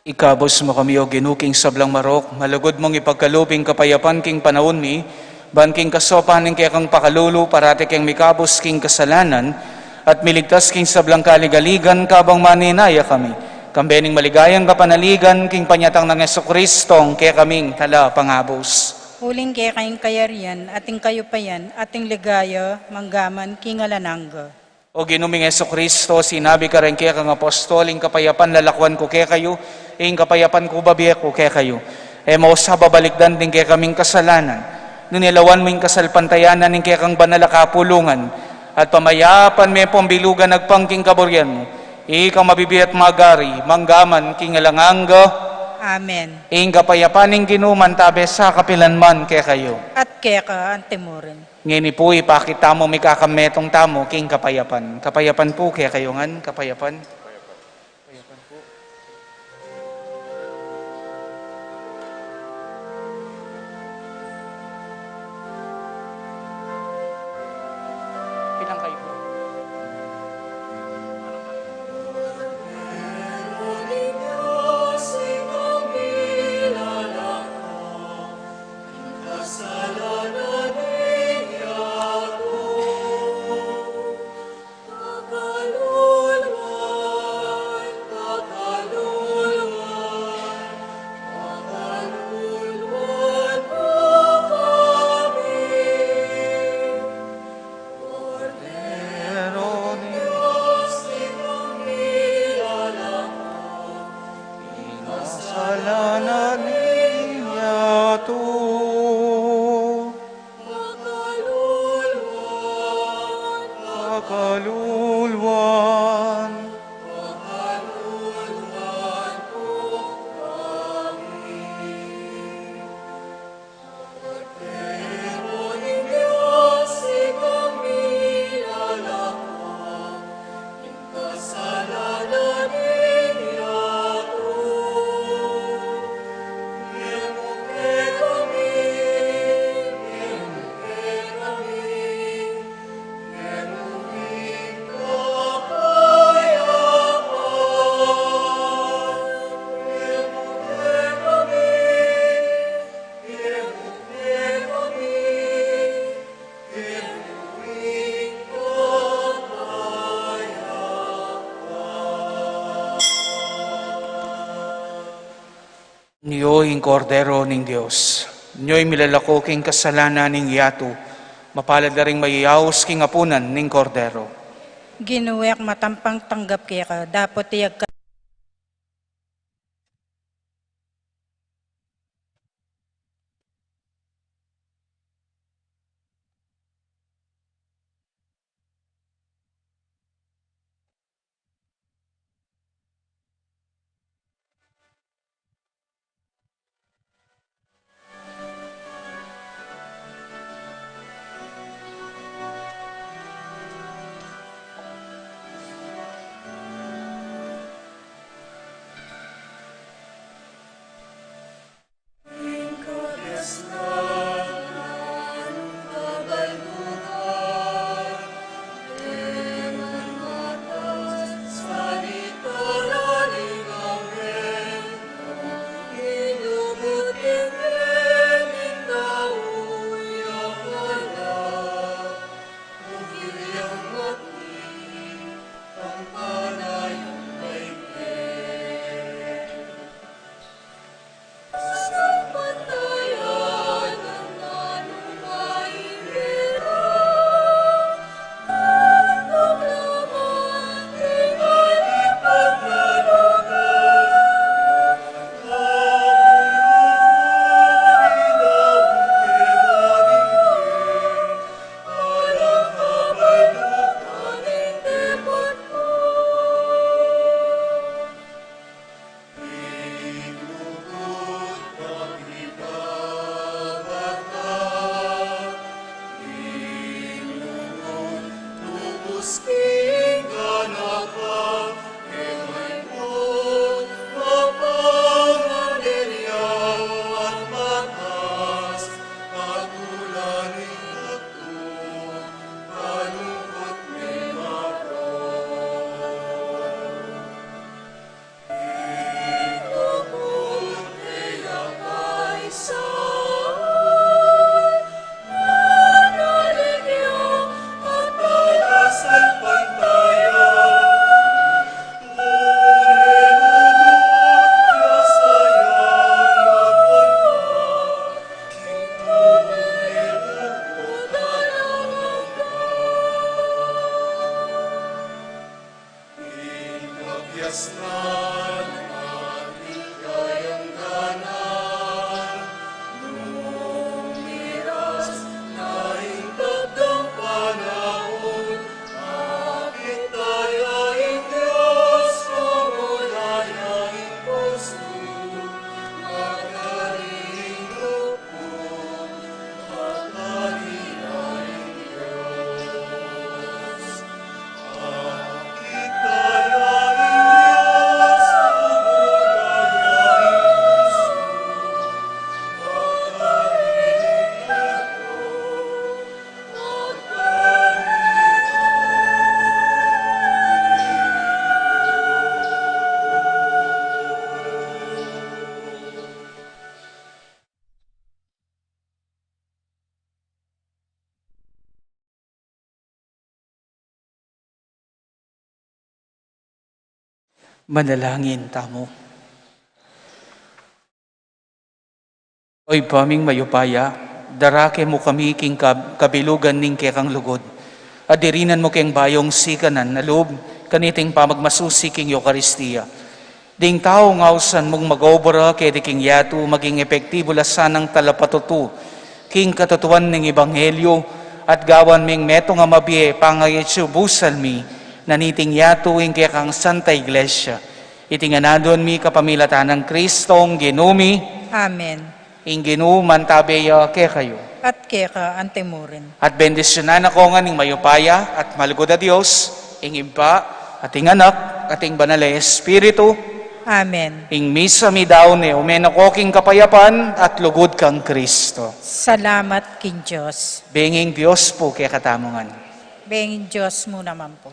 Ikabus mu kami, O Ginu, king sablang marok, malugud mung ipagkalub ing kapayapan king panaun mi, ban king kasaupan ning kekang pakalulu, parati keng mikabus king kasalanan, at miligtas king sablang kaligaligan, kabang manenaya kami Kambe ning maligayang kapanaligan king panyatang nang Jesucristo, ing kekaming talapangabus. Uling keka ing kayarian, at ing kayupayan, at ing ligaya, manggaman king alang angga. O Ginu ming Jesucristo, sinabi ka reng kekang apostol, ing kapayapan lalakwan ku kekayu, ing kapayapan ku bibie ku kekayu. E mu sa babalikdan ding kekaming kasalanan, nune lawan mu ing kasalpantayanan ning kekang banal a kapulungan, at pamayapan me pung bilugan agpang king kaburian mu. Ika mabibie at magari, manggaman king alang angga. Amen. Ing kapayapan ning Ginu mantabe sa kapilan man kekayu. At keka antimurin. Ngeni pu, ipakit tamu mikakametung tamu king kapayapan. Kapayapan pu kekayu ngan, kapayapan. Kapayapan pu. Bilang kayu pu. Kasalanan ning yatu. Pakaluluan. Pakaluluan. Nyo ing Kordero ning Dios. Nyo ing milalako king kasalanan ning yatu. Mapalad la ring mayayaus king apunan ning Kordero. Ginu, e ku matampang tanggap keka, dapot iyagka Manalangin tamu. O Ibpa ming mayupaya, darake mu kami king kab-, kabilugan ning kekang lugud. At dirinan mu keng bayung sikanan a lub kaniting pamagmasusi king Eukaristia. Ding taung ausan mung mag-obra keti king yatu maging epektibu la sanang talapatutu king katutuan ning ebanghelyu at gawan ming metung a mabie pangayatsu busal mi na niting yatu ing kekang Santa Iglesia. Iti ngan aduan mi kapamilatan nang Kristong Ginu mi. Amen. Ing Ginu mantabe ya kekayu. At keka antimurin. At bendisyunan na ko ngan ning mayupaya at malugud a Dios, ing Ibpa, at ing Anak, at ing Banal a Espiritu. Amen. Ing misa mi daun ne, ume na ko king kapayapan at lugud kang Kristo. Salamat king Dios. Benging Dios pu kekatamu ngan. Benging Dios mu naman po.